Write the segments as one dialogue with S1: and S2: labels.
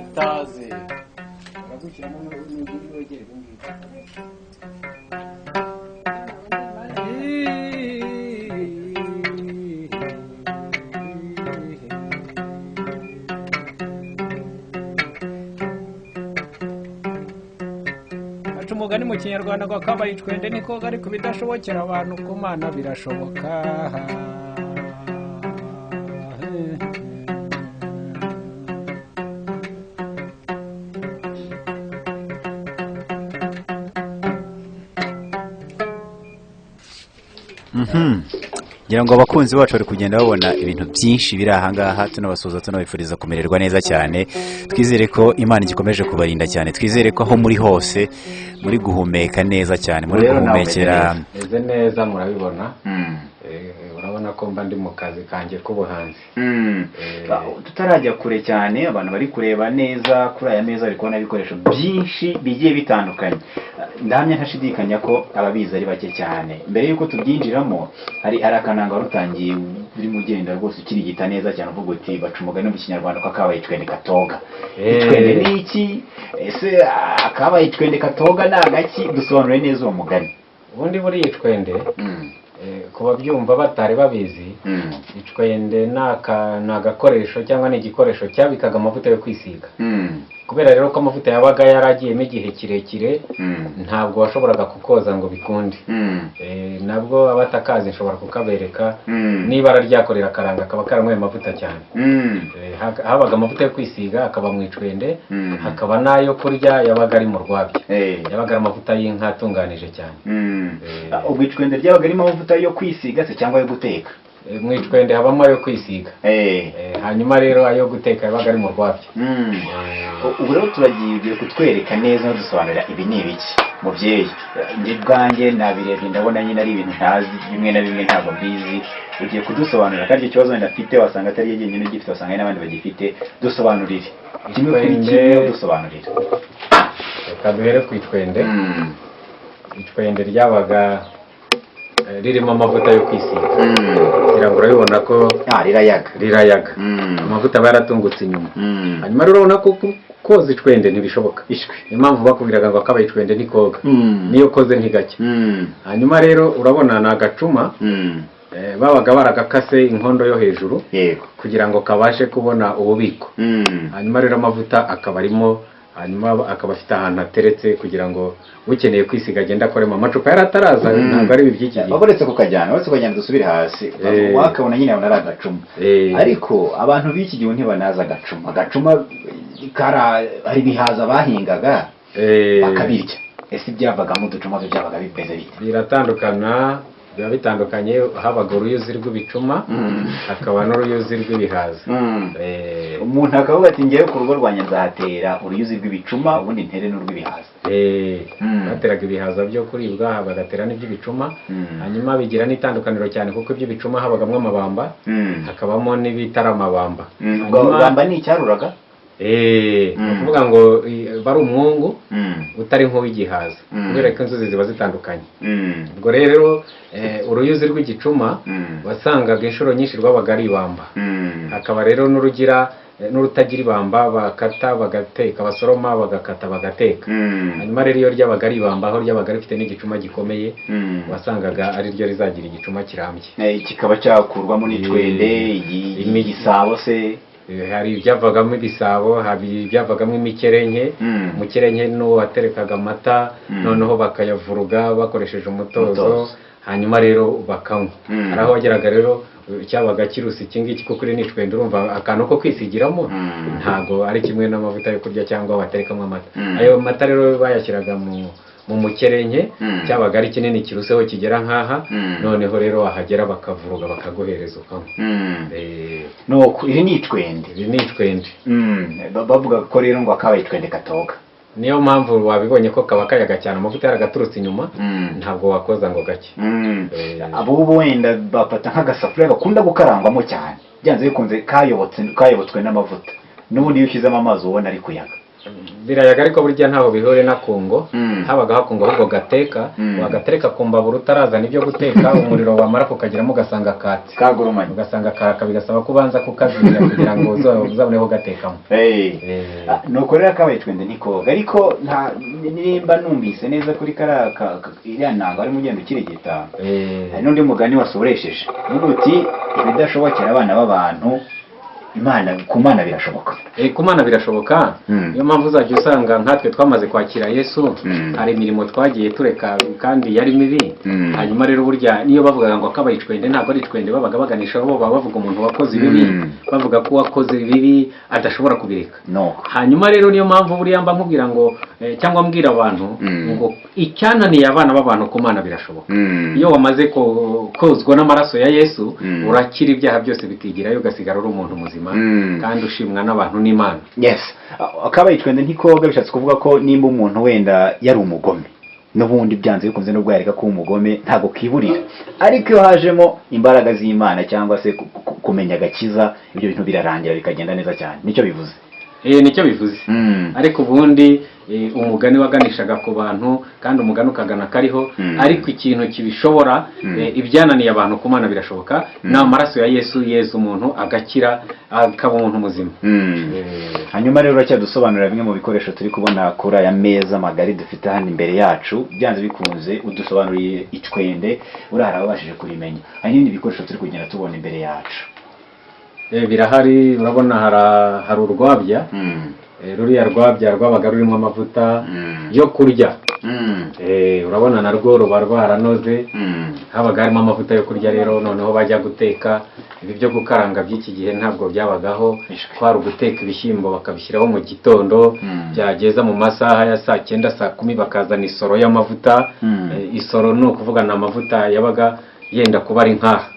S1: Itaze uragushyiramo n'uwegere ibyo ngibyo. Baca umugani mu Kinyarwanda ngo akabaye icwende niko ariko ibidashobokera abantu ku Mana birashoboka.
S2: Ngira ngo abakunzi bacu bari kugenda babona ibintu byinshi biri aha ngaha, tunabasuhuza, tunabifuriza kumererwa neza cyane. Twizere ko Imana igikomeje kubarinda cyane, twizere ko aho muri hose muri guhumeka neza cyane, muri
S1: Rero nawe
S2: guhumekera.
S1: Meze neza, murabibona. Urabona ko mba ndi mu kazi kanjye k'ubuhanzi.
S2: Tutarajya kure cyane, abantu bari kureba neza kuri aya meza bari kubona ibikoresho byinshi bigiye bitandukanye. Ndahamya ntashidikanya ko ababizi ari bake cyane. Mbere y'uko tubyinjiramo, hari akananga wari utangiye urimo ugenda rwose ukirigita neza cyane, uvuga uti baca umugani mu Kinyarwanda ko akabaye icwende katoga. Icwende ni iki ese? Akabaye icwende katoga ni agaki? Dusobanure neza uwo mugani.
S1: Ubundi buriya icwende, ku babyumva batari babizi, icwende ni agakoresho cyangwa ni igikoresho cyabikaga amavuta yo kwisiga. Kubera rero ko amavuta yabaga yaragiyemo igihe kirekire, ntabwo washoboraga kukoza ngo bikunde. Nabwo abatakazi nshobora kukabereka n'ibara ryako rirakaranga, kaba karanyweye amavuta cyane. Habaga amavuta yo kwisiga akaba mu icwende, hakaba n'ayo kurya yabaga ari mu rwabya. Yabaga ari amavuta y'inka atunganije cyane.
S2: Ubwo icwende ryabaga ririmo amavuta yo kwisiga se cyangwa ayo guteka?
S1: Mu icwende habamo ayo kwisiga. Hanyuma rero ayo guteka yabaga ari mu rwabya.
S2: Ubu rero turagiye, ugiye kutwereka neza no dusobanurira ibi ni ibiki. Mubyeyi, njye ubwanjye nabirebye, ndabona nyine ari ibintu ntazi, bimwe na bimwe ntabwo mbizi. Ugiye kudusobanurira, kandi icyo kibazo wenda mfite wasanga atari yo jyenyine ugifite, wasanga hari n'abandi bagifite. Dusobanurire kimwe kuri kimwe, dusobanurire.
S1: Reka duhere ku icwende. Icwende ryabaga ririmo amavuta yo kwisiga. Kugira ngo urabibona ko
S2: Ah, rirayaga.
S1: Rirayaga. Amavuta aba yaratungutse inyuma. Hanyuma rero urabona ko koza icwende ntibishoboka.
S2: Ishwi.
S1: Niyo mpamvu bakubwiraga ngo akabaye icwende ntikoga. Niyo koze ntigacya. Hanyuma rero urabona ni agacuma, babaga baragakase inkondo yo hejuru kugira ngo kabashe kubona ububiko. Hanyuma rero amavuta akaba arimo, hanyuma akaba afite ahantu ateretse kugira ngo ukeneye kwisiga agende akoremo. Amacupa yari ataraza, ntabwo ari ibi by'iki gihe.
S2: Uretse kukajyana dusubire hasi. Wakabona nyine yabona ari agacuma. Ariko abantu b'iki gihe ntibanazi agacuma. Agacuma kara hari ibihaza bahingaga bakabirya. Ese ibyavagamo uducuma byo byabaga bimeze bite?
S1: Biratandukana, biba bitandukanye. Habaga uruyuzi rw'ibicuma, hakaba n'uruyuzi rw'ibihaza.
S2: Umuntu akavuga ati ngewe ku rugo rwanjye nzahatera uruyuzi rw'ibicuma, ubundi ntere n'urw'ibihaza.
S1: Bateraga ibihaza byo kuribwa, bagatera n'iby'ibicuma. Hanyuma bigira n'itandukaniro cyane, kuko iby'ibicuma habagamo amabamba, hakabamo n'ibitari amabamba.
S2: Ubwo bamba ni icyaruraga.
S1: Ni ukuvuga ngo bari umwungu utari nk'uw'igihaza, kubera ko inzuzi ziba zitandukanye. Ubwo rero uruyuzi rw'igicuma wasangaga inshuro nyinshi rwabaga ari ibamba. Hakaba rero n'urugira n'urutagira ibamba, bakata bagateka, basoroma bagakata bagateka. Hanyuma rero iyo ryabaga ari ibamba, aho ryabaga rifite n'igicuma gikomeye, wasangaga ari ryo rizagira igicuma kirambye.
S2: Kikaba cyakurwamo n'icwende, igisabo se?
S1: Hari ibyavagamo ibisabo, hari ibyavagamo imikerenke. Umukerenke ni uwo waterekaga amata, noneho bakayavuruga bakoresheje umutozo,
S2: Umutozo.
S1: hanyuma rero bakanywa. Hari aho wageraga rero cyabaga kiruse iki ngiki, kuko uri n'icwende, urumva akantu ko kwisigiramo ntago ari kimwe n'amavuta yo kurya cyangwa waterekamo amata. Ayo mata rero bayashyiraga mu mukerenke, cyabaga ari kinini kiruseho kigera nk'aha. Noneho rero wahagera bakavuruga bakaguhereza ukanywa.
S2: Nuko iri ni icwende.
S1: Iri ni icwende.
S2: Bavuga ko rero ngo akabaye icwende katoga.
S1: Niyo mpamvu wabibonye ko kaba kayaga cyane, amavuta yaragaturutse inyuma, ntabwo wakoza ngo gake.
S2: Abubu wenda bafata nk'agasafuriya gakunda gukarangwamo cyane, byanze bikunze kayobotswe n'amavuta, n'ubundi iyo ushyizemo amazi ubona ari kuyaga.
S1: Birayaga, ariko burya ntaho bihure na kungo. Habagaho akungo ahubwo gateka, wagatereka ku mbabura utarazana ibyo guteka, umuriro wamara kukageramo ugasanga katse,
S2: kagurumanye,
S1: ugasanga kaka, bigasaba ko ubanza kukazimya kugira ngo uzabone ko gatekamo.
S2: Nuko rero akabaye icwende ntikoga, ariko nta nimba numvise neza kuri kariya iriya nanga warimo ugenda ukirigita, hari n'undi mugani wasoresheje uvuga uti ibidashobokera abana b'abantu Imana, ku Mana birashoboka.
S1: Ku Mana birashoboka. Niyo mpamvu uzajya usanga nkatwe twamaze kwakira Yesu, hari imirimo twagiye tureka kandi yari mibi. Hanyuma rero burya niyo bavugaga ngo akabaye icwende ntabwo ari icwende babaga baganisha, bo baba bavuga umuntu wakoze ibibi, bavuga ko uwakoze ibibi adashobora kubireka. Hanyuma rero niyo mpamvu buriya mba nkubwira ngo cyangwa mbwira abantu ngo icyananiye abana b'abantu ku Mana birashoboka. Iyo wamaze kozwa n'amaraso ya Yesu, urakira ibyaha byose bikigirayo, ugasigara uri umuntu muzima kandi ushimwa n'abantu n'Imana.
S2: Yes, akabaye icwende ntikoga bishatse kuvuga ko nimba umuntu wenda yari umugome, n'ubundi byanze bikunze nubwo yareka kuba umugome ntabwo kiburira, ariko iyo hajemo imbaraga z'Imana cyangwa se kumenya agakiza, ibyo bintu birarangira bikagenda neza cyane. Nicyo bivuze.
S1: Nicyo bivuze. Ariko ubundi umugani waganishaga ku bantu, kandi umugani ukagana kariho, ariko ikintu kibishobora, ibyananiye abantu ku Mana birashoboka, ni amaraso ya Yesu yeza umuntu agakira akaba umuntu muzima.
S2: Hanyuma rero uracyadusobanurira bimwe mu bikoresho turi kubona kuri aya meza magari dufite hano imbere yacu. Byanze bikunze udusobanuriye icwende, urahara wabashije kurimenya. Hari n'ibindi bikoresho turi kugenda tubona imbere yacu.
S1: Birahari, urabona hari urwabya. Ruriya rwabya rwabaga rurimo amavuta yo kurya. Urabona narwo ruba rwaranoze, habaga harimo amavuta yo kurya. Rero noneho bajya guteka, ibi byo gukaranga by'iki gihe ntabwo byabagaho. Kwari uguteka ibishyimbo bakabishyiraho mu gitondo, byageza mu masaha ya saa 9 saa 10 bakazana isoro y'amavuta. Isoro ni ukuvuga ni amavuta yabaga yenda kuba ari nkaha,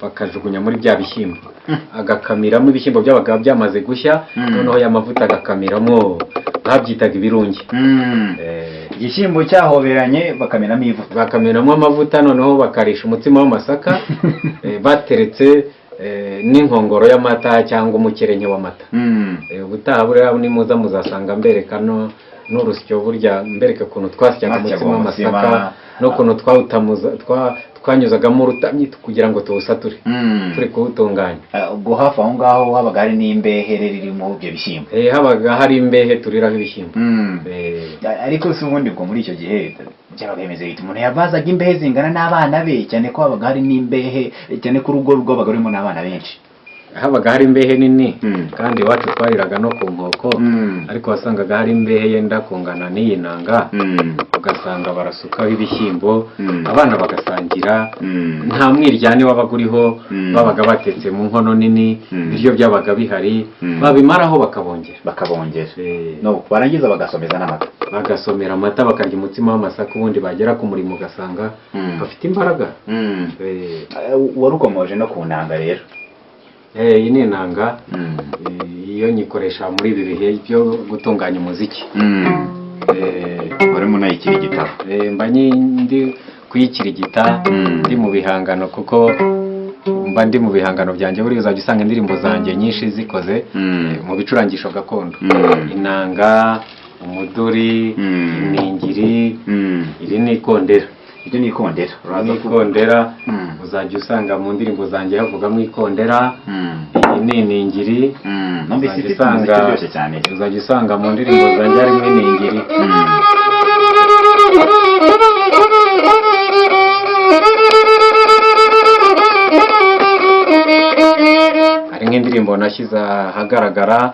S1: bakajugunya muri bya bishyimbo, agakamiramo ibishyimbo byabaga byamaze gushya. Noneho ya mavuta agakamiramo, babyitaga ibirunge.
S2: Igishyimbo cyahoberanye bakamenamo ivuta,
S1: bakamenamo amavuta, noneho bakarisha umutsima w'amasaka, bateretse n'inkongoro y'amata cyangwa umukerenke w'amata. Ubutaha buriya nimuza muzasanga mbereka n'urusyo, burya mbereka ukuntu twasyaga umutsima w'amasaka n'ukuntu twanyuzagamo urutamyi kugira ngo tuwusature turi kuwutunganya.
S2: Ubwo hafi aho ngaho habaga hari n'imbehe rero irimo ibyo bishyimbo.
S1: Habaga hari imbehe turiraho ibishyimbo.
S2: Ariko si ubundi ubwo muri icyo gihe byabaga bimeze bite? Umuntu yabazaga imbehe zingana n'abana be, cyane ko habaga hari n'imbehe, cyane ko urugo rwabaga rurimo n'abana benshi.
S1: Habaga hari imbehe nini, kandi iwacu twariraga no ku nkoko, ariko wasangaga hari imbehe yenda kungana n'iyi nanga, ugasanga barasukaho ibishyimbo, abana bagasangira, nta mwiryane wabaga uriho, babaga batetse mu nkono nini, ibiryo byabaga bihari, babimaraho bakabongera.
S2: No, barangiza bagasomeza n'amata.
S1: Bagasomera amata, bakarya umutsima w'amasaka, ubundi bagera ku murimo ugasanga bafite imbaraga.
S2: Warukomoje no ku nanga rero.
S1: Iyi ni inanga, iyo nyikoresha muri ibi bihe byo gutunganya umuziki.
S2: Urimo unayikirigita?
S1: Mba ndi kuyikirigita, ndi mu bihangano, kuko mba ndi mu bihangano byanjye. Buriya uzajya usanga indirimbo zanjye nyinshi zikoze mu bicurangisho gakondo: inanga, umuduri, iningiri, iri ni ikondera.
S2: Iryo ni ikondera.
S1: Ni ikondera, uzajya usanga mu ndirimbo zanjye havugamo ikondera. Iyi ni iningiri. Uzajya usanga mu ndirimbo zanjye harimo iningiri. Hari nk'indirimbo nashyize ahagaragara,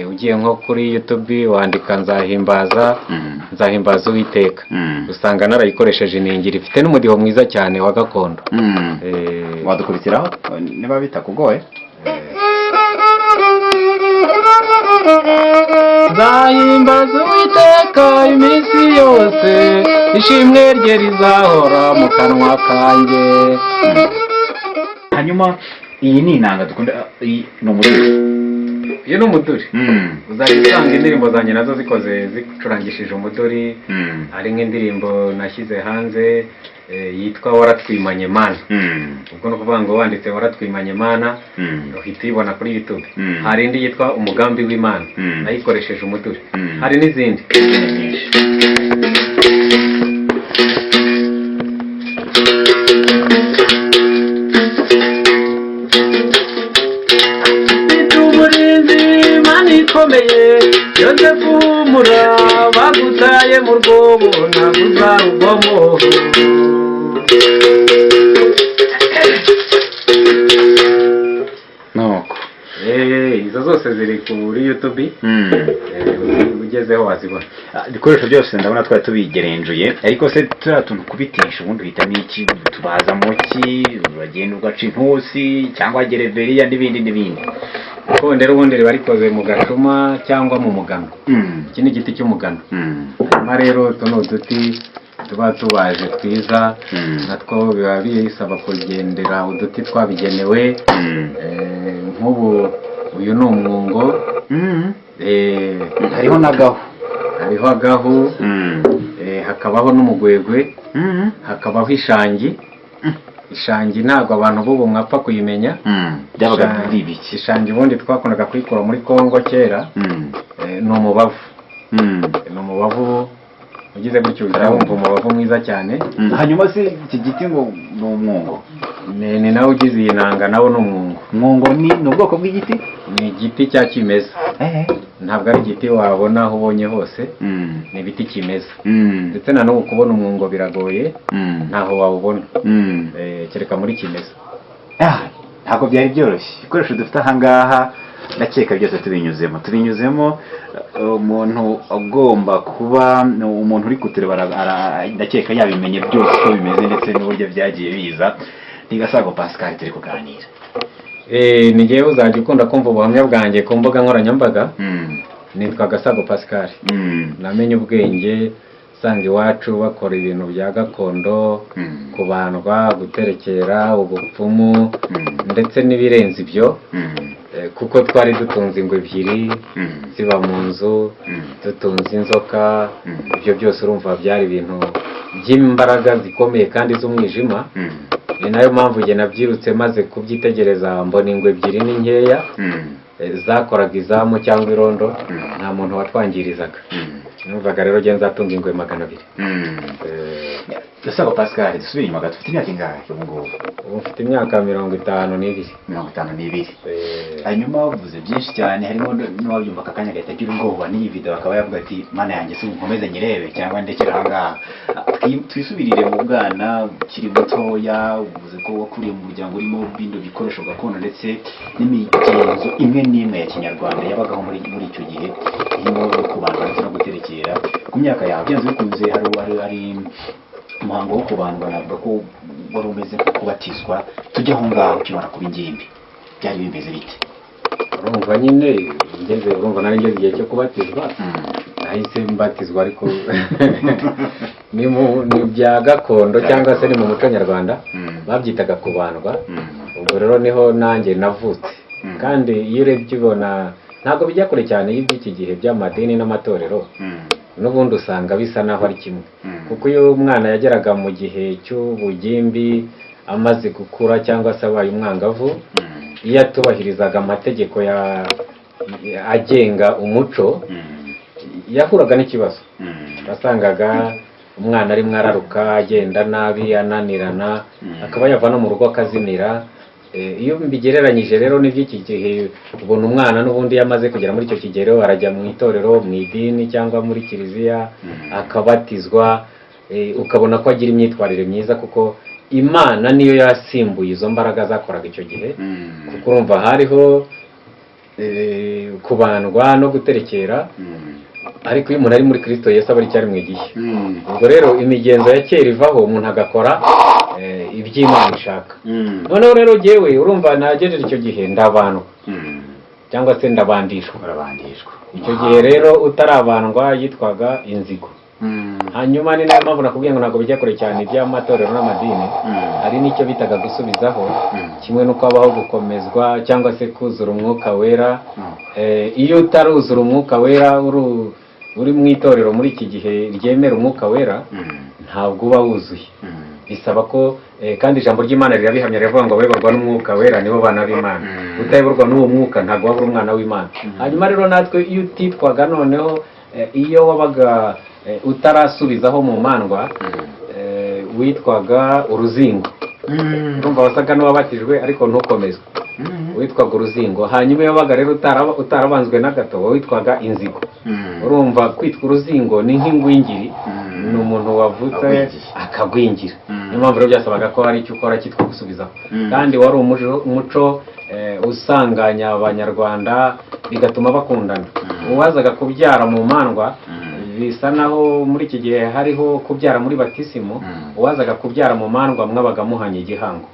S1: ugiye nko kuri YouTube wandika nzahimbaza, nzahimbaza Uwiteka, usanga narayikoresheje iningiri, ifite n'umudiho mwiza cyane wa gakondo.
S2: Wadukurikiraho niba bitakugoye.
S1: Nzahimbaza Uwiteka iminsi yose, ishimwe rye rizahora mu kanwa kanjye.
S2: Hanyuma iyi ni inanga dukunda, iyi ni umuduri.
S1: Iyo ni umuduri. Uzajya usanga indirimbo zanjye nazo zikoze zicurangishije umuduri. Hari nk'indirimbo nashyize hanze Yitwa Waratwimanye Mana. Ubwo ni ukuvuga ngo wanditse Waratwimanye Mana uhita uyibona kuri YouTube. Hari indi yitwa Umugambi w'Imana, nayikoresheje umuduri. Hari n'izindi. Mfite umurinzi, Imana ikomeye. Yozefu, humura, bagutaye mu rwobo, ntabwo uzarugwamo.
S2: Nuko.
S1: Izo zose ziri kuri YouTube. Ugezeho wazibona.
S2: Ibikoresho byose ndabona twari tubigerenjuye, ariko se turiya tuntu kubitisha ubundi uhitamo iki? Tubaza muki, uragenda ugaca intusi cyangwa gereveriya n'ibindi n'ibindi?
S1: Ikondera ubundi riba rikoze mu gacuma cyangwa mu mugano. Iki ni igiti cy'umugano. Hanyuma rero utu ni uduti tuba tubaje twiza, natwo biba bisaba kugendera uduti twabigenewe. Nk'ubu uyu ni umwungo.
S2: Hariho n'agahu.
S1: Hariho agahu, hakabaho n'umugwegwe, hakabaho ishangi. Ishangi ntabwo abantu b'ubu mwapfa kuyimenya.
S2: Byabaga biri ibiki?
S1: Ishangi ubundi twakundaga kuyikura muri Kongo kera. Ni umubavu. Ni umubavu ugize gutyo uhita wumva umubavu mwiza cyane.
S2: Hanyuma se iki giti ngo ni umwungo?
S1: Ni nawe ugize iyi nanga, nawo ni umwungo.
S2: Umwungo ni ubwoko bw'igiti?
S1: Ni igiti cya kimeza, ntabwo ari igiti wabona aho ubonye hose. Ni ibiti kimeza, ndetse na n'ubu kubona umwungo biragoye, ntaho wawubona, kereka muri kimeza.
S2: Ntabwo byari byoroshye. Ibikoresho dufite ahangaha ndakeka byose tubinyuzemo. Umuntu agomba kuba ni umuntu uri kutureba, ndakeka yabimenye byose uko bimeze ndetse n'uburyo byagiye biza. Ni Gasago Pascal turi kuganira.
S1: Ni jyewe uzajya ukunda kumva ubuhamya bwanjye ku mbuga nkoranyambaga. Nitwa Gasago Pascal. Namenye ubwenge usanga iwacu bakora ibintu bya gakondo, kubandwa, guterekera, ubupfumu, ndetse n'ibirenze ibyo. Kuko twari dutunze ingwe ebyiri ziba mu nzu, dutunze inzoka. Ibyo byose urumva byari ibintu by'imbaraga zikomeye kandi z'umwijima. Ni nayo mpamvu njye nabyirutse maze kubyitegereza, mbona ingwe ebyiri ni nkeya, zakoraga izamu cyangwa irondo, nta muntu watwangirizaga. Numvaga rero njye nzatunga ingwe 200.
S2: Gasago Pascal, dusubire inyuma gato. Ufite imyaka ingahe ubu ngubu?
S1: Ubu mfite imyaka 52.
S2: 52. Hanyuma uvuze byinshi cyane, harimo n'uwabyumva aka kanya agahita agira ubwoba n'iyi video, akaba yavuga ati: "Mana yanjye, si nkomeze nyirebe cyangwa ndekere aha ngaha?" Twisubirire mu bwana ukiri mutoya. Uvuze ko wakuriye mu muryango urimo bino bikoresho gakondo ndetse n'imigenzo imwe n'imwe ya kinyarwanda yabagaho muri icyo gihe, irimo yo kubandwa ndetse no guterekera. Ku myaka yawe, byanze bikunze hari umuhango wo kubandwa, navuga ko wari umeze nko kubatizwa. Tujye aho ngaho, ukibona kuba ingimbi byari bimeze bite?
S1: Urumva nyine ngeze, urumva nari ngeze igihe cyo kubatizwa, nahise mbatizwa, ariko ni bya gakondo cyangwa se ni mu muco nyarwanda, babyitaga kubandwa. Ubwo rero niho nanjye navutse. Kandi iyo urebye ubona ntabwo bijya kure cyane y'iby'iki gihe by'amadini n'amatorero, n'ubundi usanga bisa naho ari kimwe. Kuko iyo umwana yageraga mu gihe cy'ubugimbi, amaze gukura cyangwa se abaye umwangavu, iyo atubahirizaga amategeko agenga umuco, yahuraga n'ikibazo. Wasangaga umwana arimo araruka, agenda nabi, ananirana, akaba yava no mu rugo akazimira. Iyo mbigereranyije rero n'iby'iki gihe, ubona umwana n'ubundi iyo amaze kugera muri icyo kigero arajya mu itorero, mu idini cyangwa muri kiliziya, akabatizwa, ukabona ko agira imyitwarire myiza, kuko Imana niyo yasimbuye izo mbaraga zakoraga icyo gihe. Kuko urumva hariho kubandwa no guterekera, ariko iyo umuntu ari muri Kristo Yesu aba ari icyari mu igihe. Ubwo rero imigenzo ya kera ivaho, umuntu agakora iby'Imana ishaka. Noneho rero jyewe urumva nagejeje icyo gihe ndabandwa, cyangwa se ndabandishwa.
S2: Urabandishwa.
S1: Icyo gihe rero utarabandwa yitwaga inzigo. Hanyuma ni nayo mpamvu nakubwiye ngo ntabwo bijya kure cyane iby'amatorero n'amadini. Hari n'icyo bitaga gusubizaho, kimwe n'uko habaho gukomezwa cyangwa se kuzura umwuka wera. Iyo utaruzura umwuka wera, uri mu itorero muri iki gihe ryemera umwuka wera, ntabwo uba wuzuye. Bisaba ko kandi ijambo ry'Imana rirabihamya, riravuga ngo abayoborwa n'Umwuka Wera nibo bana b'Imana. Utayoborwa n'uwo Mwuka ntabwo waba uri umwana w'Imana. Hanyuma rero natwe iyo utitwaga noneho, iyo wabaga utarasubizaho mu mandwa, witwaga uruzingo. Urumva wasaga n'uwabatijwe ariko ntukomezwe, witwaga uruzingo. Hanyuma iyo wabaga rero utarabanzwe na gato, wowe witwaga inzigo. Urumva kwitwa uruzingo ni nk'ingwingiri, ni umuntu wavutse
S2: Agwingiye.
S1: akagwingira. Niyo mpamvu rero byasabaga ko hari icyo ukora cyitwa gusubizaho. Kandi wari umuco usanganya Abanyarwanda, bigatuma bakundana. Uwazaga kubyara mu mandwa, bisa naho muri iki gihe hariho kubyara muri batisimu, uwazaga kubyara mu mandwa mwabaga muhanye igihango.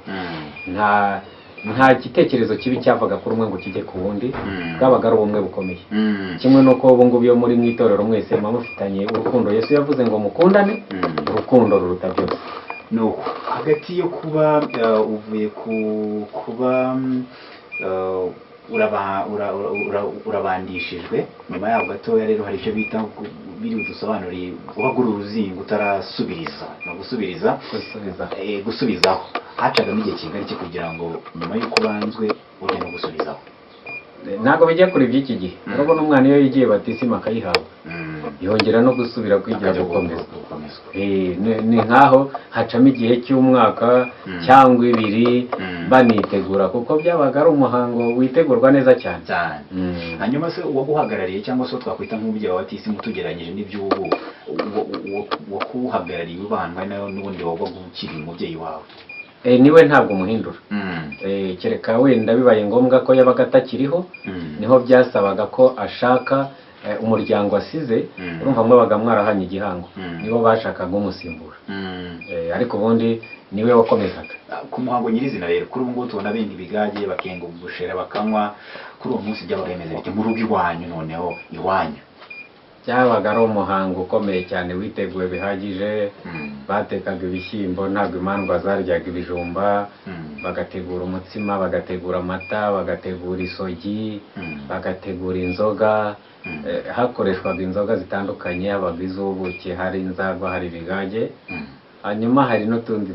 S1: Nta gitekerezo kibi cyavaga kuri umwe ngo kijye ku wundi, bwabaga ari ubumwe bukomeye. Kimwe n'uko ubu ngubu iyo muri mu itorero mwese muba mufitanye urukundo. Yesu yavuze ngo mukundane, urukundo ruruta byose.
S2: Nuko hagati yo kuba uvuye ku kuba urabandishijwe, nyuma yaho gatoya rero hari icyo bita biri budusobanuriye, guhagura uruzingo utarasubiriza, ni ugusubiriza.
S1: Gusubiza.
S2: Gusubizaho hacagamo igihe kingana iki kugira ngo nyuma y'uko ubanzwe ujye no gusubizaho?
S1: Ntabwo bijya kure by'iki gihe. Urabona umwana iyo yigiye batisimu akayihabwa, yongera no gusubira kwigira
S2: Akajya
S1: gukomeza.
S2: Gukomezwa.
S1: Ni nkaho hacamo igihe cy'umwaka cyangwa 2, banitegura, kuko byabaga ari umuhango witegurwa neza cyane.
S2: Cyane. Hanyuma se uwaguhagarariye, cyangwa se uwo twakwita nk'umubyeyi wa batisimu tugereranyije n'iby'ubu, uwakuhagarariye ubandwa nawe n'ubundi wabaga ukiri umubyeyi wawe?
S1: Niwe, ntabwo umuhindura. Kereka wenda bibaye ngombwa ko yabaga atakiriho, niho byasabaga ko ashaka umuryango asize. Urumva mwabaga mwarahanye igihango, nibo bashakaga umusimbura. Ariko ubundi niwe wakomezaga.
S2: Ku muhango nyirizina rero, kuri ubu ngubu tubona benga ibigage, bakenga ubushera, bakanywa. Kuri uwo munsi byabaga bimeze bite mu rugo iwanyu, noneho iwanyu?
S1: Byabaga ari umuhango ukomeye cyane, witeguwe bihagije. Batekaga ibishyimbo, ntabwo imandwa zaryaga ibijumba. Bagategura umutsima, bagategura amata, bagategura isogi, bagategura inzoga. Hakoreshwaga inzoga zitandukanye, habaga iz'ubuki, hari inzagwa, hari ibigage. Hanyuma hari n'utundi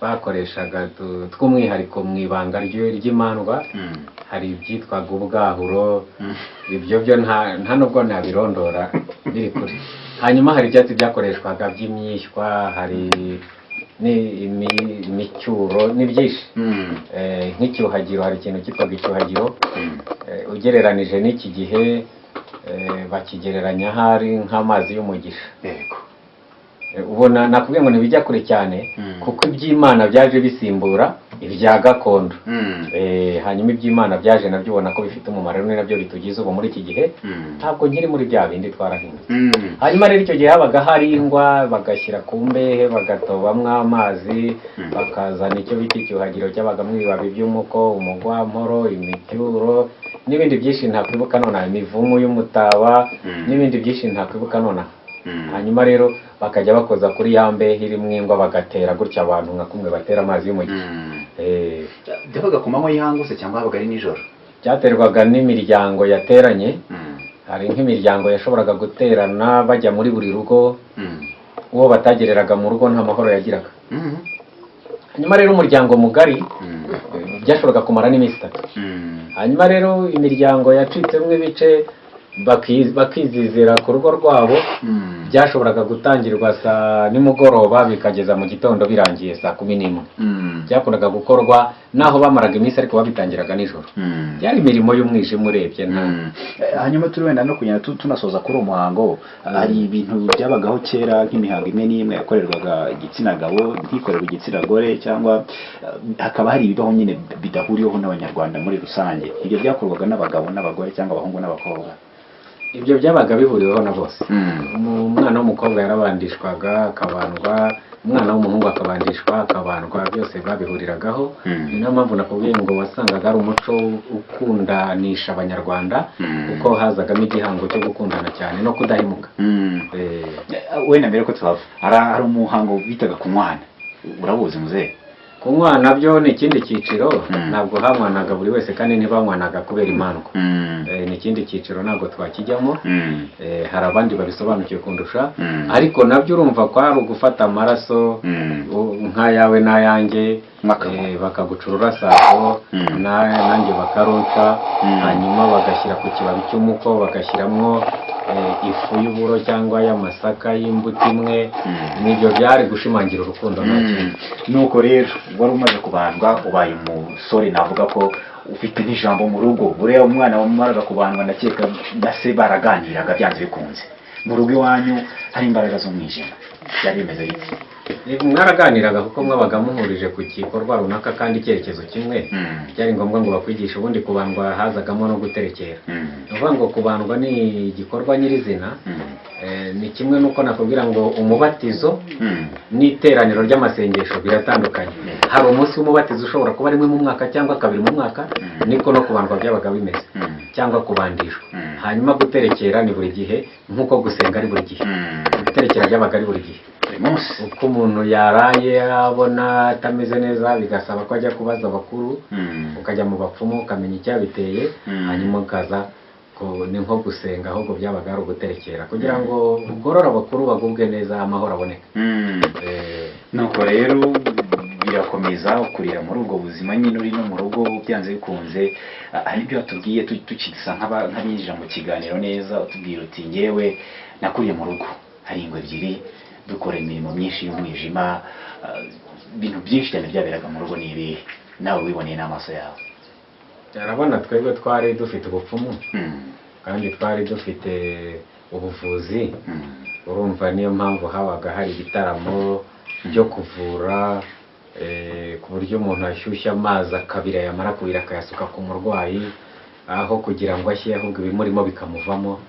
S1: bakoreshaga tw'umwihariko mu ibanga ry'imandwa. Hari ibyitwaga ubwahuro. Ibyo byo nta nubwo nabirondora biri kure. Hanyuma hari ibyatsi byakoreshwaga by'imyishywa, hari imicyuro, ni byinshi. Nk'icyuhagiro, hari ikintu cyitwaga icyuhagiro. Ugereranije n'iki gihe, bakigereranya ahari nk'amazi y'umugisha. Ubona nakubwiye ngo ntibijya kure cyane, kuko iby'Imana byaje bisimbura ibya gakondo. Hanyuma iby'Imana byaje nabyo ubona ko bifite umumaro, ni nabyo bitugize ubu muri iki gihe. Ntabwo nkiri muri bya bindi, twarahindutse. Hanyuma rero icyo gihe habaga hari ingwa, bagashyira ku mbehe, bagatobamwo amazi, bakazana icyo bita icyuhagiro cyabagamo ibibabi by'umuko, umugwamporo, imicyuro n'ibindi byinshi ntakwibuka nonaha, imivumu y'umutaba, n'ibindi byinshi ntakwibuka nonaha. Hanyuma rero bakajya bakoza kuri ya mbehe irimo ingwa, bagatera gutya abantu nka kumwe batera amazi y'umugisha.
S2: Byabaga ku manywa y'ihangu se cyangwa habaga ari nijoro?
S1: Byaterwaga n'imiryango yateranye. Hari nk'imiryango yashoboraga guterana bajya muri buri rugo. Uwo batagereraga mu rugo nta mahoro yagiraga. Hanyuma rero umuryango mugari, byashoboraga kumara n'iminsi 3. Hanyuma rero imiryango yacitsemo ibice, bakizizira ku rugo rwabo, byashoboraga gutangirwa saa nimugoroba bikageza mu gitondo birangiye saa 11. Byakundaga gukorwa naho bamaraga iminsi, ariko babitangiraga nijoro. Byari imirimo y'umwijima urebye nta
S2: Hanyuma turi wenda no kugenda tunasoza kuri uwo muhango, hari ibintu byabagaho kera nk'imihango imwe n'imwe yakorerwaga igitsina gabo ntikorerwe igitsina gore, cyangwa hakaba hari ibibaho nyine bidahuriweho n'Abanyarwanda muri rusange. Ibyo byakorwaga n'abagabo n'abagore cyangwa abahungu n'abakobwa?
S1: Ibyo byabaga bihuriweho na bose. Umwana w'umukobwa yarabandishwaga akabandwa, umwana w'umuhungu akabandishwa akabandwa, byose babihuriragaho. Ni nayo mpamvu nakubwiye ngo wasangaga ari umuco ukundanisha Abanyarwanda, kuko hazagamo igihango cyo gukundana cyane no kudahemuka.
S2: Wenda mbere ko tuhava, hari umuhango bitaga kunywana, urabuzi muzehe?
S1: Kunywa nabyo ni ikindi cyiciro. Ntabwo hanywanaga buri wese, kandi ntibanywananga kubera imandwa. Ni ikindi cyiciro, ntabwo twakijyamo. Hari abandi babisobanukiwe kundusha. Ariko nabyo urumva ko ari ugufata amaraso. Nk'ayawe n'ayanjye, bakaguca ururasago, nanjye bakarunca, hanyuma bagashyira ku kibabi cy'umuko, bagashyiramo ifu y'uburo cyangwa y'amasaka y'imbuto imwe. Nibyo byari gushimangira urukundo, nta kindi.
S2: Nuko rero wari umaze kubandwa, ubaye umusore, navuga ko ufite n'ijambo mu rugo. Buriya umwana wamaraga kubandwa, ndakeka na se baraganiraga byanze bikunze. Mu rugo iwanyu hari imbaraga z'umwijima, byari bimeze bite?
S1: Mwaraganiraga kuko mwabaga muhurije ku gikorwa runaka kandi icyerekezo kimwe. Byari ngombwa ngo bakwigishe. Ubundi kubandwa hazagamo no guterekera. Ni ukuvuga ngo kubandwa ni igikorwa nyirizina. Ni kimwe n'uko nakubwira ngo umubatizo n'iteraniro ry'amasengesho biratandukanye. Hari umunsi w'umubatizo ushobora kuba rimwe mu mwaka cyangwa kabiri mu mwaka, niko no kubandwa byabaga bimeze, cyangwa kubandishwa. Hanyuma guterekera ni buri gihe, nk'uko gusenga ari buri gihe. Guterekera byabaga ari buri gihe,
S2: buri munsi.
S1: Uko umuntu yaraye abona atameze neza, bigasaba ko ajya kubaza abakuru, ukajya mu bapfumu ukamenya icyabiteye, hanyuma ukaza ni nko gusenga, ahubwo byabaga ari uguterekera kugira ngo ugorore abakuru bagubwe neza, amahoro aboneke.
S2: Nuko rero birakomeza, ukurira muri ubwo buzima nyine, uri no mu rugo byanze bikunze. Hari ibyo watubwiye tukisa nk'abinjira mu kiganiro neza, utubwira uti ngewe nakuriye mu rugo hari ingwe ebyiri, dukora imirimo myinshi y'umwijima. Ibintu byinshi cyane byaberaga mu rugo ni ibihe nawe wiboneye n'amaso yawe?
S1: Urabona twebwe twari dufite ubupfumu, kandi twari dufite ubuvuzi. Urumva niyo mpamvu habaga hari ibitaramo byo kuvura, ku buryo umuntu ashyushya amazi akabira, yamara kubira akayasuka ku murwayi, aho kugira ngo ashye ahubwo ibimurimo bikamuvamo.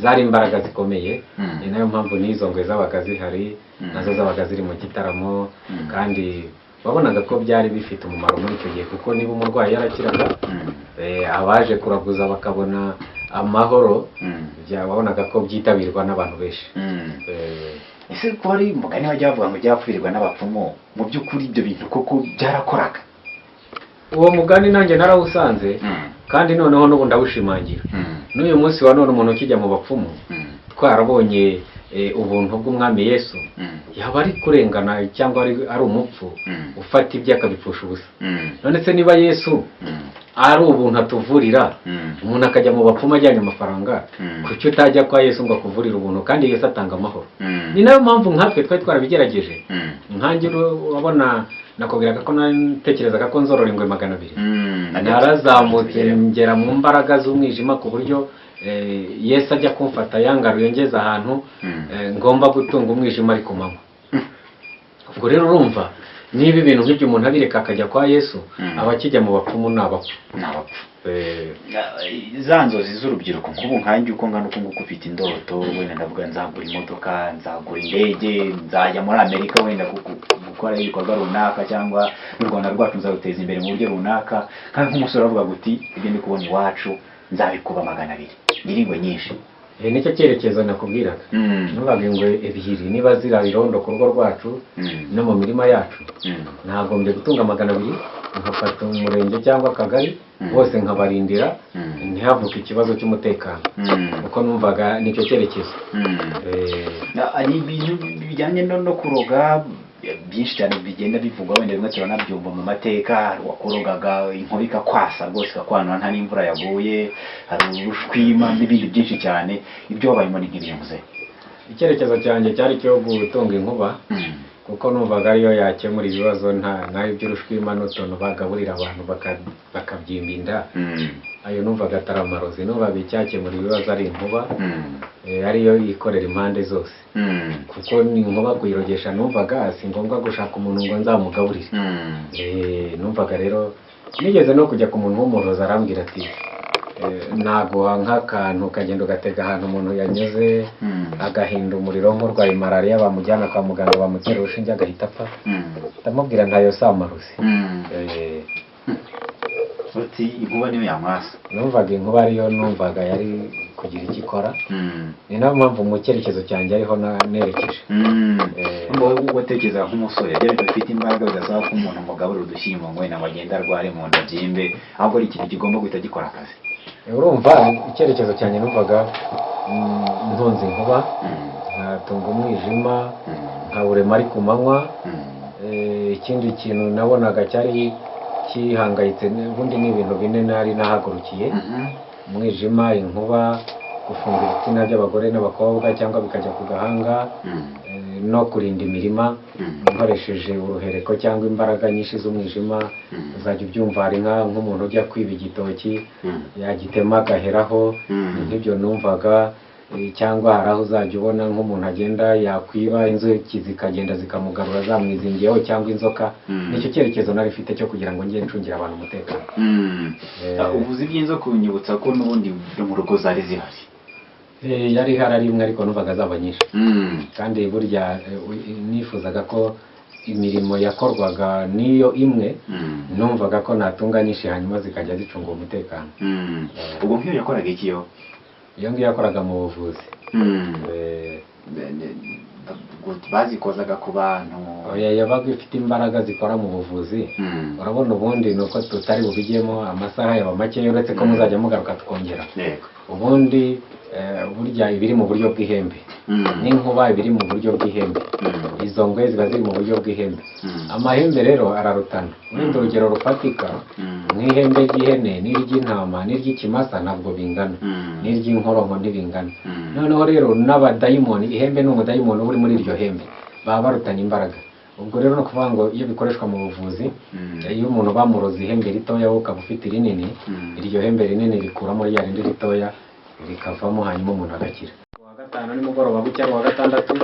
S1: Zari imbaraga zikomeye. Ni nayo mpamvu n'izo ngwe zabaga zihari, nazo zabaga ziri mu gitaramo, kandi wabonaga ko byari bifite umumaro muri icyo gihe, kuko niba umurwayi yarakiraga, abaje kuraguza bakabona amahoro, wabonaga ko byitabirwa n'abantu benshi.
S2: Ese ko hari umugani wajya bavuga ngo byapfurirwa n'abapfumu, mu by'ukuri ibyo bintu koko byarakoraga?
S1: Uwo mugani nanjye narawusanze, kandi noneho n'ubu ndawushimangira. N'uyu munsi wa none umuntu ukijya mu bapfumu, twarabonye ubuntu bw'umwami Yesu, yaba ari kurengana cyangwa ari umupfu ufata ibye akabipfusha ubusa. None se niba Yesu ari ubuntu atuvurira, umuntu akajya mu bapfumu ajyanye amafaranga, kuki utajya kwa Yesu ngo akuvurire ubuntu? Kandi Yesu atanga amahoro. Ni nayo mpamvu nkatwe twari twarabigerageje. Nkanjye urabona nakubwiraga ko natekerezaga ko nzorora ingwe 200. Narazamutse ngera mu mbaraga z'umwijima, ku buryo Yesu ajya kumfata yangaruye ngeze ahantu ngomba gutunga umwijima ari ku manywa. Ubwo rero urumva niba ibintu nk'ibyo umuntu abireka akajya kwa Yesu, abakijya mu bapfumu ni abapfu.
S2: Ni abapfu. Za nzozi z'urubyiruko, nk'ubu nkanjye uko ngana uku nguku ufite indoto, wenda ndavuga nzagura imodoka, nzagura indege, nzajya muri Amerika wenda gukora ibikorwa runaka, cyangwa n'u Rwanda rwacu nzaruteza imbere mu buryo runaka. Kandi nk'umusore avuga uti ibyo ndi kubona iwacu nzabikuba 200, ngira ingwe nyinshi.
S1: Nicyo cyerekezo nakubwiraga. Nubaga ingwe ebyiri niba zirara irondo ku rugo rwacu no mu mirima yacu, nagombye gutunga 200, nkafata umurenge cyangwa akagari bose nkabarindira, ntihavuke ikibazo cy'umutekano, kuko numvaga nicyo cyerekezo.
S2: Hari ibintu bijyanye no kuroga byinshi cyane bigenda bivugwa, wenda bimwe turanabyumva mu mateka. Hari uwakurogaga inkuba ikakwasa rwose, ikakwanura nta n'imvura yaguye, hari urushwima n'ibindi byinshi cyane. Ibyo wabayemo ni nk'ibihe?
S1: Icyerekezo cyanjye cyari cyo gutunga inkuba, kuko numvaga ariyo yakemura ibibazo, nta naho iby'urushwima n'utuntu bagaburira abantu bakabyimba inda, ayo numvaga atari amarozi. Numvaga icyakemura ibibazo ari inkuba, ariyo ikorera impande zose, kuko ni inkuba kuyirogesha numvaga si ngombwa gushaka umuntu ngo nzamugaburire. Numvaga rero nigeze no kujya ku muntu w'umurozi, arambwira ati naguha nk'akantu ukagenda ugatega ahantu umuntu yanyuze, agahinda umuriro nk'urwaye malariya, bamujyana kwa muganga bamutera urushinge agahita apfa. Ndamubwira ntayo si amarozi.
S2: Uti inkuba niyo yamwasa.
S1: Numvaga inkuba ariyo, numvaga yari kugira icyo ikora. Ni nayo mpamvu mu cyerekezo cyanjye ariho nerekeje.
S2: Watekereza nk'umusore bya bintu bifite imbaraga, bidasaba ko umuntu amugaburira udushyimbo ngo wenda ngo agende arware mu nda abyimbe, ahubwo ari ikintu kigomba guhita gikora akazi.
S1: Urumva icyerekezo cyanjye numvaga ntunze inkuba, nkatunga umwijima, nkawurema ari ku manywa. Ikindi kintu nabonaga cyari kihangayitse, ubundi ni ibintu bine nari nahagurukiye: umwijima, inkuba, gufunga ibitsina by'abagore n'abakobwa cyangwa bikajya ku gahanga, no kurinda imirima nkoresheje uruhereko cyangwa imbaraga nyinshi z'umwijima. Uzajya ubyumva, hari nk'umuntu ujya kwiba igitoki yagitema agaheraho, nk'ibyo numvaga. Cyangwa hari aho uzajya ubona nk'umuntu agenda yakwiba inzuki zikagenda zikamugarura zamwizingiyeho, cyangwa inzoka. Nicyo cyerekezo nari mfite cyo kugira ngo njye ncungire abantu umutekano.
S2: Uvuze iby'inzoka unyibutsa ko n'ubundi no mu rugo zari zihari.
S1: Yari ihari ari imwe, ariko numvaga zaba nyinshi. Kandi burya nifuzaga ko imirimo yakorwaga n'iyo imwe, numvaga ko natunga nyinshi hanyuma zikajya zicunga umutekano.
S2: Ubwo nk'iyo yakoraga iki yo?
S1: Iyo ngiyo yakoraga mu buvuzi.
S2: Bazikozaga ku bantu?
S1: Oya, yabaga ifite imbaraga zikora mu buvuzi. Urabona, ubundi ni uko tutari bubijyemo, amasaha yaba make, uretse ko muzajya mugaruka tukongera. Ubundi burya ibiri mu buryo bw'ihembe, n'inkuba ibiri mu buryo bw'ihembe, izo ngwe ziba ziri mu buryo bw'ihembe. Amahembe rero ararutana. Wenda urugero rufatika, nk'ihembe ry'ihene n'iry'intama n'iry'ikimasa ntabwo bingana, n'iry'inkoronko ntibingana. Noneho rero n'abadayimoni, ihembe ni umudayimoni uba uri muri iryo hembe, baba barutanye imbaraga. Ubwo rero ni ukuvuga ngo iyo bikoreshwa mu buvuzi, iyo umuntu bamuroze ihembe ritoya, wowe ukaba ufite irinini, iryo hembe rinini rikuramo rya rindi ritoya rikavamo, hanyuma umuntu agakira. Uwa gatanu nimugoroba bucya, uwa gatandatu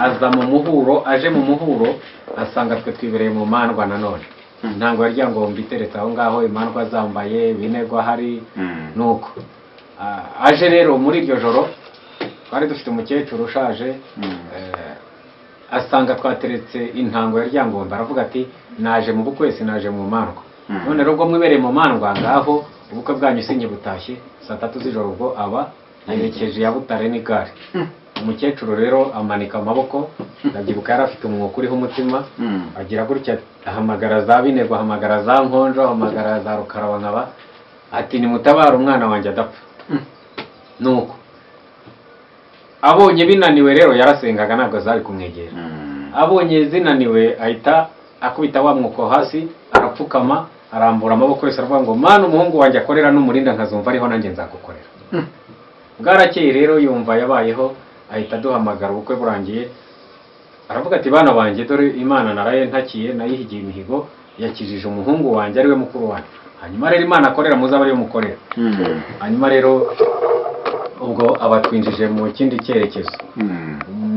S1: aza mu muhuro. Aje mu muhuro asanga twe twibereye mu mandwa nanone, intango ya Ryangombe iteretse aho ngaho, imandwa zambaye binegwa hari. Nuko aje rero muri iryo joro twari dufite umukecuru ushaje, asanga twateretse intango ya Ryangombe, aravuga ati naje mu bukwe, sinaje mu mandwa. None rero ubwo mwibereye mu mandwa, ngaho ubukwe bwanyu sinyibutashye. Saa 3 z'ijoro ubwo aba yerekeje ya Butare n'igare. Umukecuru rero amanika amaboko, ndabyibuka yari afite umwuka uriho umutima, agira gutya ahamagara za Binego, ahamagara za Nkonjo, ahamagara za Rukarabankaba, ati nimutabare umwana wanjye adapfa. Nuko abonye binaniwe rero, yarasengaga ntabwo zari kumwegera, abonye zinaniwe ahita akubita wa mwuko hasi, arapfukama, arambura amaboko yose, aravuga ngo Mana, umuhungu wanjye akorera n'umurinda nkazumva ariho, nanjye nzagukorera. Bwarakeye rero yumva yabayeho, ahita aduhamagara ubukwe burangiye, aravuga ati bana banjye, dore Imana naraye ntakiye, nayihigiye imihigo, yakijije umuhungu wanjye ariwe mukuru wanjye. Hanyuma rero Imana akorera muzaba ariyo mukorera. Hanyuma rero ubwo abatwinjije mu kindi cyerekezo.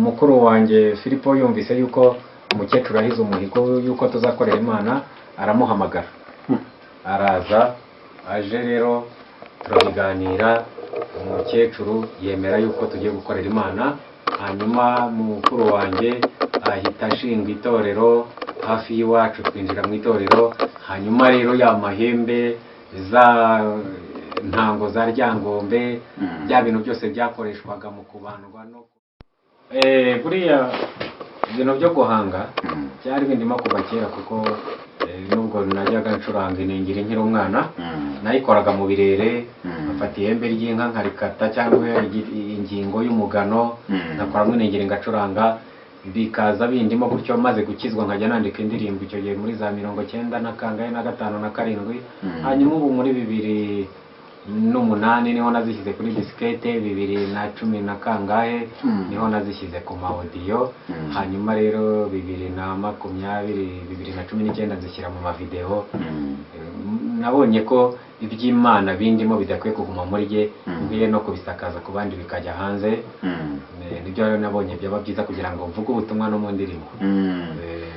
S1: Mukuru wanjye Filipo yumvise yuko umukecuru ahize umuhigo yuko tuzakorera Imana, aramuhamagara araza. Aje rero turabiganira, umukecuru yemera yuko tugiye gukorera Imana. Hanyuma mukuru wanjye ahita ashinga itorero hafi y'iwacu, twinjira mu itorero. Hanyuma rero ya mahembe, za ntango za Ryangombe, bya bintu byose byakoreshwaga mu kubandwa no buriya ibintu byo guhanga byari bindimo kuva kera, kuko nubwo najyaga ncuranga iningiri nkiri umwana, nayikoraga mu birere, nkafata ihembe ry'inka nkarikata cyangwa ingingo y'umugano, nkakoramo iningiri ngacuranga, bikaza bindimo gutyo. Maze gukizwa nkajya nandika indirimbo, icyo gihe muri za 95 na 97. Hanyuma ubu muri 2008 niho nazishyize kuri disikete, 2010 na kangahe niho nazishyize ku ma audio. Hanyuma rero 2020, 2019 nzishyira mu mavideo. Nabonye ko iby'Imana bindimo bidakwiye kuguma muri jye, nkwiye no kubisakaza ku bandi bikajya hanze. Nibyo rero nabonye byaba byiza kugira ngo mvuge ubutumwa no mu ndirimbo.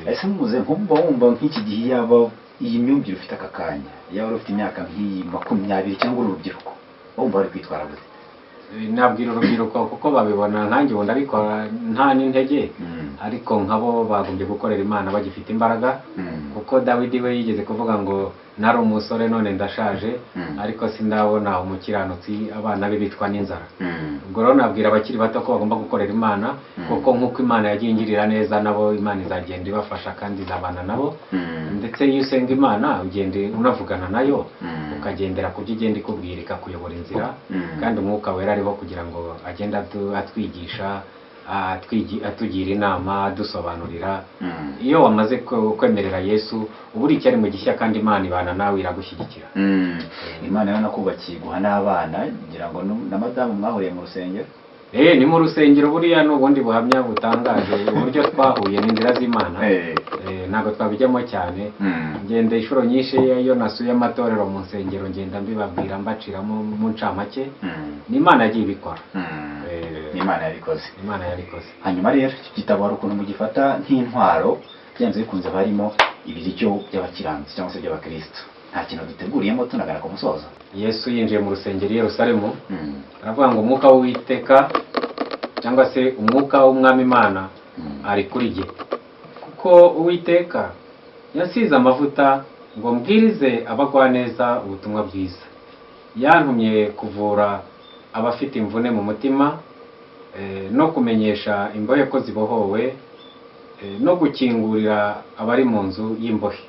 S2: Ese muze nkumva wumva nk'iki gihe, yaba iyi myumvire ufite aka kanya, yaba uri ufite imyaka nk'iyi 20 cyangwa uri urubyiruko, wumva wari kwitwara gute?
S1: Nabwira urubyiruko, kuko babibona nkanjye ubu ndabikora nta n'intege, ariko nkabo bagombye gukorera Imana bagifite imbaraga, kuko Dawidi we yigeze kuvuga ngo nari umusore none ndashaje, ariko sindabona umukiranutsi abana be bicwa n'inzara. Ubwo rero nabwira abakiri bato ko bagomba gukorera Imana, kuko nk'uko Imana yagiye ingirira neza, nabo Imana izagenda ibafasha kandi izabana nabo. Ndetse iyo usenga Imana ugenda unavugana nayo, ukagendera ku byo igenda ikubwira, ikakuyobora inzira, kandi Umwuka Wera ariho kugira ngo agende atwigisha. atugira inama, adusobanurira. Iyo wamaze kwemerera Yesu uba uri icyaremwe gishya, kandi Imana ibana nawe, iragushyigikira.
S2: Imana yaranakubakiye guha n'abana, ngira ngo na madamu mwahuriye mu rusengero.
S1: Ni mu rusengero. Buriya ni ubundi buhamya butangaje uburyo twahuye n'inzira z'Imana. Ntabwo twabijyamo cyane. Ngenda inshuro nyinshi iyo nasuye amatorero mu nsengero, ngenda mbibabwira, mbaciramo mu ncamake. Ni Imana yagiye ibikora.
S2: Ni Imana yabikoze.
S1: Imana yabikoze.
S2: Hanyuma rero iki gitabo hari ukuntu mugifata nk'intwaro, byanze bikunze harimo ibiryo by'abakiranutsi cyangwa se by'abakristo. Nta kintu duteguriyemo tunagana ku musozo?
S1: Yesu yinjiye mu rusengero i Yerusalemu, aravuga ngo umwuka w'Uwiteka cyangwa se umwuka w'Umwami Imana ari kuri jye, kuko Uwiteka yasize amavuta ngo mbwirize abagwaneza ubutumwa bwiza, yantumye kuvura abafite imvune mu mutima, no kumenyesha imbohe ko zibohowe, no gukingurira abari mu nzu y'imbohe,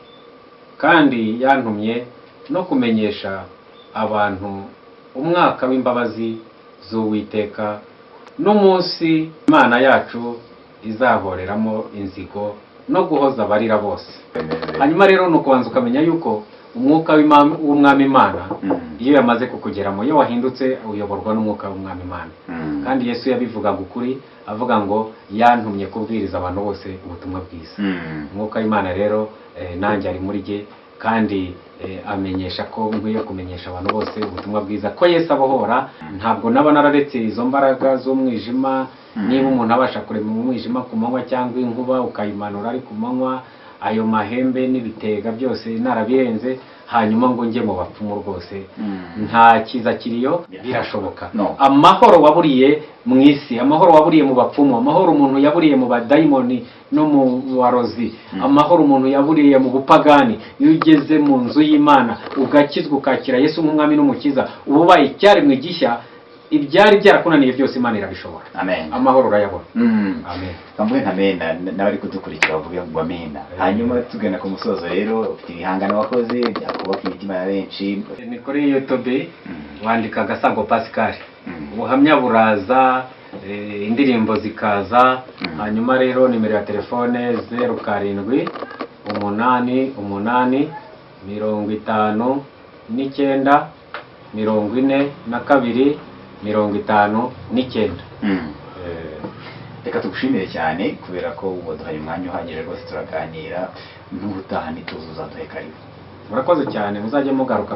S1: kandi yantumye no kumenyesha abantu umwaka w'imbabazi z'Uwiteka n'umunsi Imana yacu izahoreramo inzigo no guhoza abarira bose. Hanyuma rero ni ukubanza ukamenya yuko umwuka w'Umwami Imana iyo yamaze kukugeramo, iyo wahindutse uyoborwa n'umwuka w'Umwami Imana. Kandi Yesu yabivugaga ukuri, avuga ngo yantumye kubwiriza abantu bose ubutumwa bwiza. Umwuka w'Imana rero nanjye ari muri jye, kandi amenyesha ko nkwiye kumenyesha abantu bose ubutumwa bwiza ko Yesu abohora. Ntabwo naba nararetse izo mbaraga z'umwijima. Niba umuntu abasha kurema umwijima ku manywa, cyangwa inkuba ukayimanura ari ku manywa, ayo mahembe n'ibitega byose narabirenze, hanyuma ngo njye mu bapfumu rwose, nta cyiza kiriyo. Birashoboka. Amahoro waburiye mu isi, amahoro waburiye mu bapfumu, amahoro umuntu yaburiye mu badayimoni no mu barozi, amahoro umuntu yaburiye mu bupagani, iyo ugeze mu nzu y'Imana ugakizwa, ukakira Yesu nk'umwami n'umukiza, uba ubaye icyaremwe gishya. Ibyari byarakunaniye byose Imana irabishobora.
S2: Amen.
S1: Amahoro urayabona. Amen.
S2: Bamwe nka mena n'abari kudukurikira bavuge ngo amena. Hanyuma tugana ku musozo rero, ufite ibihangano wakoze byakubaka imitima ya benshi.
S1: Ni kuri YouTube, wandika Gasago Pascal, ubuhamya buraza, indirimbo zikaza. Hanyuma rero nimero ya telefone 07 8 8 59 42 59.
S2: Reka tugushimire cyane kubera ko waduhaye umwanya uhagije rwose turaganira. N'ubutaha ntituzi uzaduhe karibu.
S1: Murakoze cyane, muzajye mugaruka.